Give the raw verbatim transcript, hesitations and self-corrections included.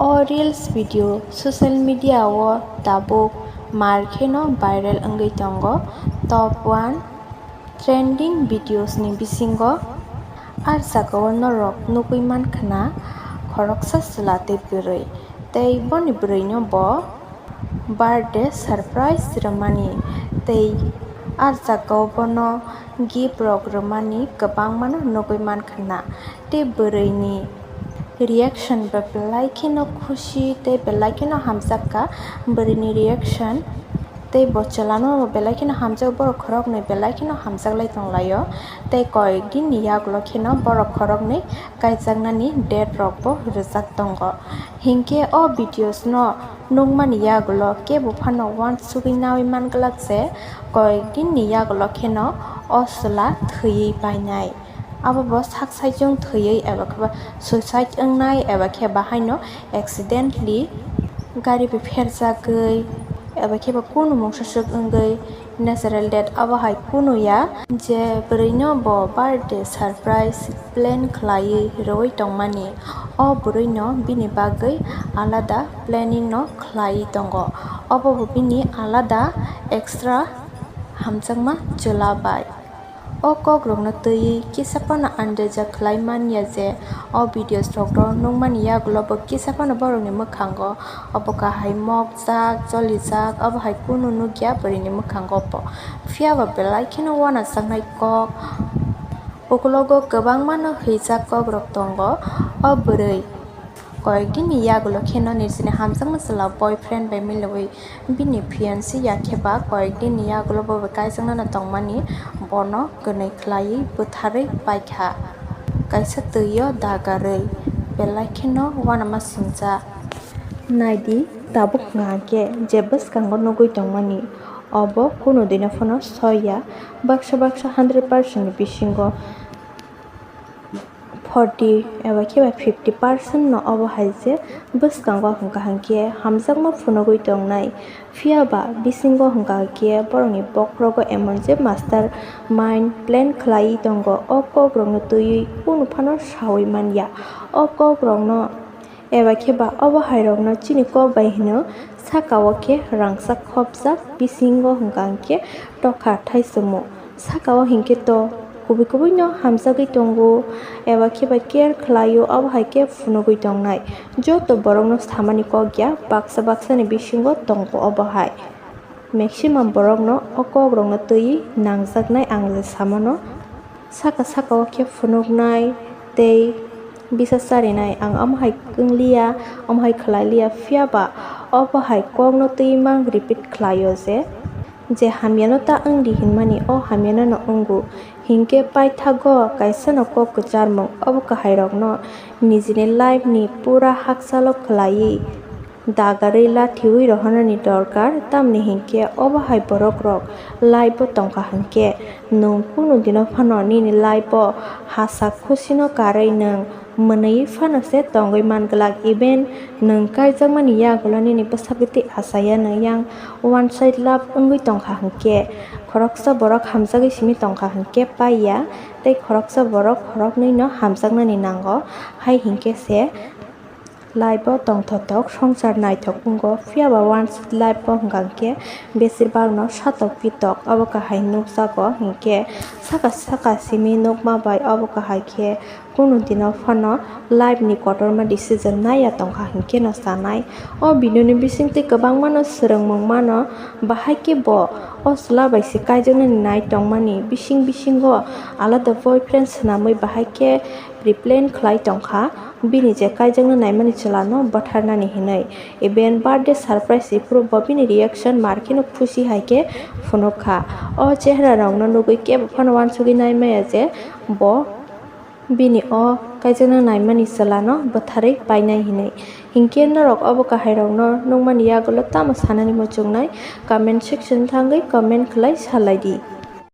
O reels video social media o tabuk mar kheno viral wngwi tongo. Top one trending videos ni bisingo ar jagao norok nugwi mankha na khoroksa chwla tei bwrwi, tei boni bwrwino bo birthday surprise rwmani tei ar jagao bono gift rok rwmani kwbangmano nugwi mankha na. Tei bwrwini reaction bo belai kheno khusi tei belai kheno hamjakha bwrwini reaction. Tei bo chwlano belai kheno hamjak, borok khoroknwi belai kheno hamjaklai tonglaio. Tei koyekdinni yagulo kheno borok khoroknwi kaijaknani date rokbo rwjak tongo. Hinkhe o videos no nukmani yagulo kebo phano uansugwi naui manglak je koyekdinni yagulo kheno o chwla thwiwi painai. Abo bo sak saichung thwiwi eba khe ba suicide wngnai eba khe bahaino accidentally gari bai pherjagwi eba khe ba kunu mungsa swk wngwi natural death abo hai kunu ya. Je bwrwino bo birthday surprise plan khlaiwi rwui tongmani, o bwrwino bini bagwi alada planning no khlaiwi tongo, obo bo bini alada extra hamjakma chwla bai. O kokrokno twiwi kisa phano andajak khlai man ya je o videos rokno nukmani yagulo bo kisa phano borokni mwkhango obo kahai mokjak, cholijak, obo hai kunu nukya bwrwini mwkhango bo. Phiya ba belai kheno uanajaknai kok. Ukulogo kwbangmano hwijak kokrok tongo. O bwrwi koyekdinni yagulo kheno nijini hamjakma chwla boyfriend bai milogwi bini fiancee ya khe ba koyekdinni yagulo bo bai kaijaknano tongmani, bono kwnwi khlaiwi bwtharwi paikha kaisa twio dagarwi, belai kheno uanama singjak. Naidi, tabuk hwnkha khe je bwskango nugwi tongmani, obo kunu dino phano soi ya, baksa baksa hundred percent ni bisingo forty eba khe ba fifty percent no obo hai je bwskango hwnkha hwnkhe hamjakma phunugwi tongnai. Phiya ba bisingo hwnkha hwnkhe borokni bokhorogo emon je master mind plan khlaiwi tongo, o kokrokno twiwi kunu phano saui man ya. O kokrokno eba khe ba obo hai rokno chini kok bai hino, saka o khe rangchak khopjak, bisingo hwnkha hwnkhe tokha thaichomwi. Saka o hinkhe to kubui kubui no hamjagwi tongo, eba khe ba care khlaio, obo hai khe phunugwi tongnai. Joto borok no samani kok ya, baksa baksa ni bisingo tongo obo hai. Maximum borok no o kok rok no twiwi nangjaknai ang je samano. Saka saka o khe phunuknai tei bisa charinai ang omo hai wngliya, omo hai khlai liya, phiya ba obo hai kok no twiwi mang repeat khlaio je. Je hamyano ta wngdi hinmani, o hamyano no wngo. Hinkhe paithago kaisano kok kwcharmung, obo kahairokno nijini life ni pura hakchalo khwlaiwi dagarwi lathiwi rohornani dorkar, tamni hinkhe obo hai borokrok life o tongkha hinkhe nwng kunu dino phano nini life o hasa khusino karwi nwng mwnwi phano se tongwi man glak, even nwng kaijakmani yagulo nini bwsa bwtwi achaiya nwng yang one side love wngwi tongkha hinkhe, khoroksa borok hamjagwi simi tongkha hinkhe paiya, tei khoroksa borok khoroknwino hamjaknani nango, hai hinkhe se life o tongthotok songsar naithok wngo, phiyaba one side life o hwnkha hinkhe besir bagno satok pitok obo kahai nukjago hinkhe saka saka simi nukma bai obo kahai khe Kunu dino phano life ni kotorma decision naiya tongkha hinkheno sanai. O video ni bisingtwi kwbangmano swrwngmung mano, bahai khe bo o chwla bai se kaijaknani nai tongmani bising bisingo alada boyfriend swnamwi bahai khe pre-plan khlai tongkha bini je kaijakna naimani chwlano bwtharnani hinwi. Even birthday surprise iphuru bo bini reaction mar kheno khusi hai khe phunukha. O chehra rokno nugwi kebo phano uansugwi naimaya je bo bini o kaijakna naimani chwlano bwtharwi painai hinwi. Hinkhe norok obo kahairokno nukmani yagulo tamo sanani muchungnai? Comment section thangwi comment khlai salai di.